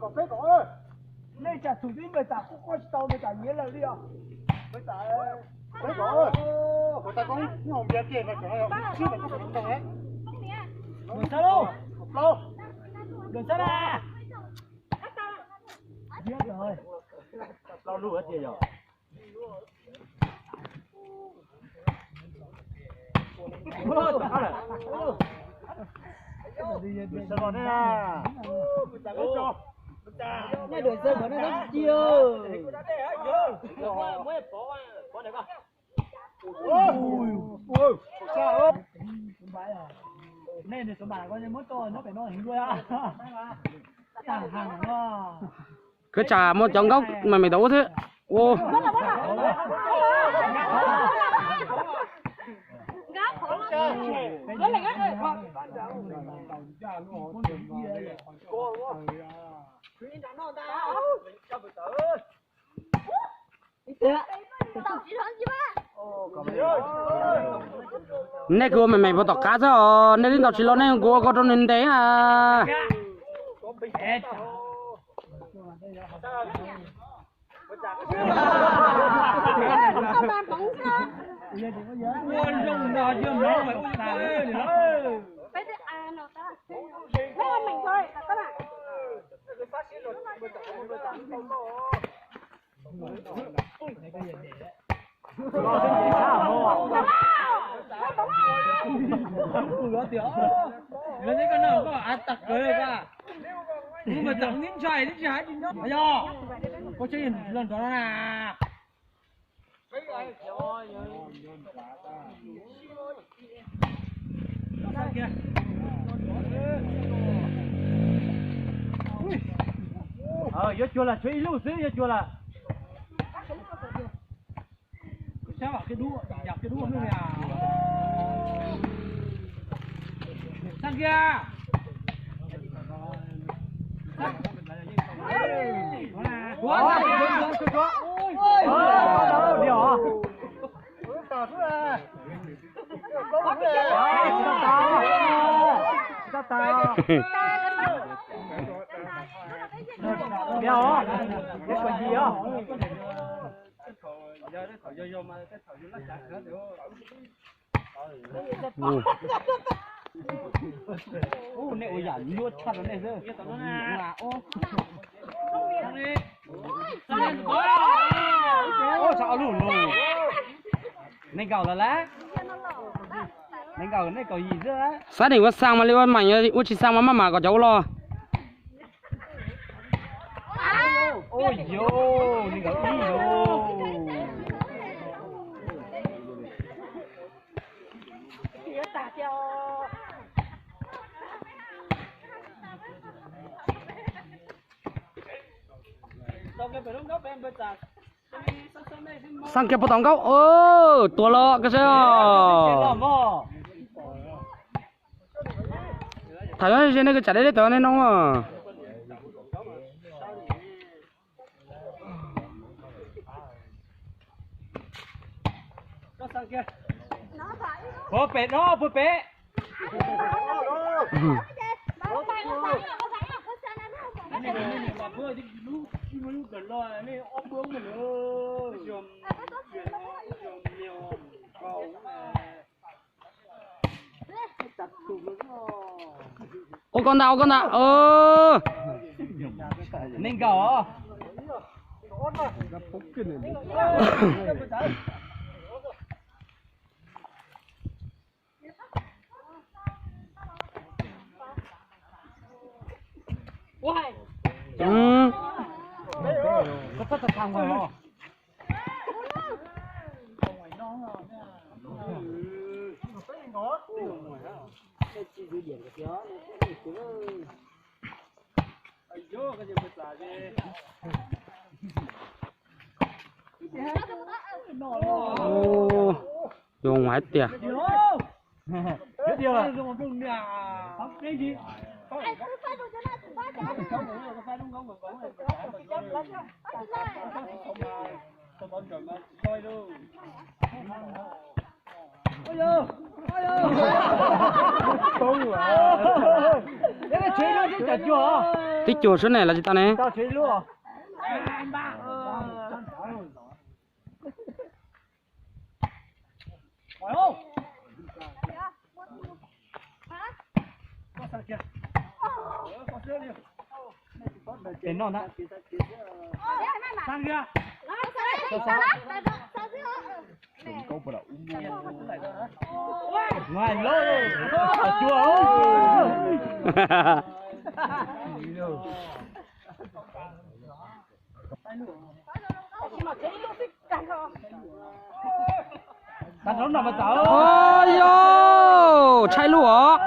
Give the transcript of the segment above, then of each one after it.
Kom peb kom nej tsam txum twb npawg tas quaj quaj tsis tau npawg tas nyiav lawm li os. Npawg tas, peb kom, npawg tas koob nyob hauv npias kiag mas kom sib mas koj ntog. Npawg Xab lauj, npawg Xab na. Lo lus tias yog. Nws dua xav qhov no dab tsi. Nej nws xav mas ko muab tso nyob pem no heev dua. Tag hag no. Kwv tsam muaj cov nkaub me me tau ua thiab. Ua. Nej kuj ua me me puag tom qab xwb os, nej twb ntaus tsis los nej kuj ua ko rau nws ntes a. Yog li koj no koj av tag kawg koj. Kuv mas txawm ib ntshai tib si hais tsis nyob yog. Koj tseem los nrov no na. Yuav cuag las tshuav ib lub xwb yuav cuag las. Sab vam kiag dub, yam kiag dub hnub ni. Sab kiag. Nej ua yam nyuaj tshaj rau nej xwb. Ua tshaj ob lub lus. Nees nkaum lawm lawm. Nees nkaum, nees nkaum yim xwb. Xab nees ua xaa mas li ua, mas ua tsis xaa mas maj mam kom cov ua los. Ua yos, nees nkaum ib yos. Xaa kiag puag tom nkauj, tuag los koj saib os. Tham nyob ze nej koj tsam deb deb tod nej no. Puag pem no, puag pem. Ua koj ntag, ua koj ntag. Nees nkaum. Zoo hais tias. Tib cuag xwb ne los tsis tau ne. Pem no ntag. Xab kiag. Xab xab. Xab xab. Nws loj, cua. Ua yos, tshaib lub os.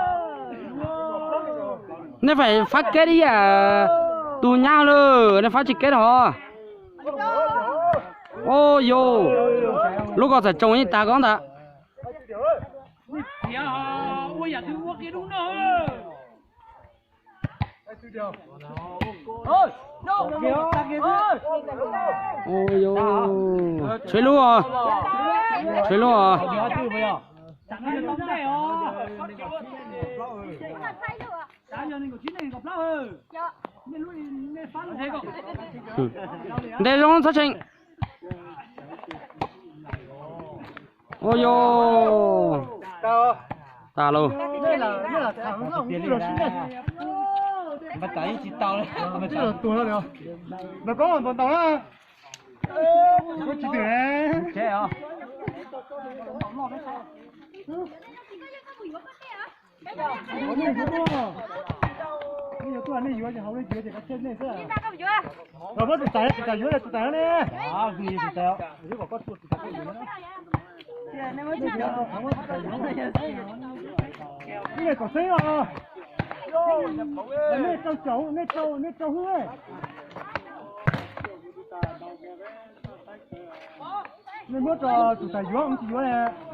Nej faib fab keb ib yam tus nyab lawm, nej fab tsis keb hos. Ua yos, lub ko txawm tsoo ib tag koj ntag. Ua yos, tshaib lub os, tshaib lub os. Ntes zoo txhob tseem. Ua yos, tas lauj. Nej yuav tuaj, nej yuav ces hauv nej yuav ces koj tseg nej xwb. Los muab tus tais, tus tais yuav, tus tais ne. Yuav kom koj tua tus tais koj yuav. Nej kom xeeb os. Nej rau caum, nej rau, nej rau hwj. Nej muab rau tus tag yuav, tsis yuav ne.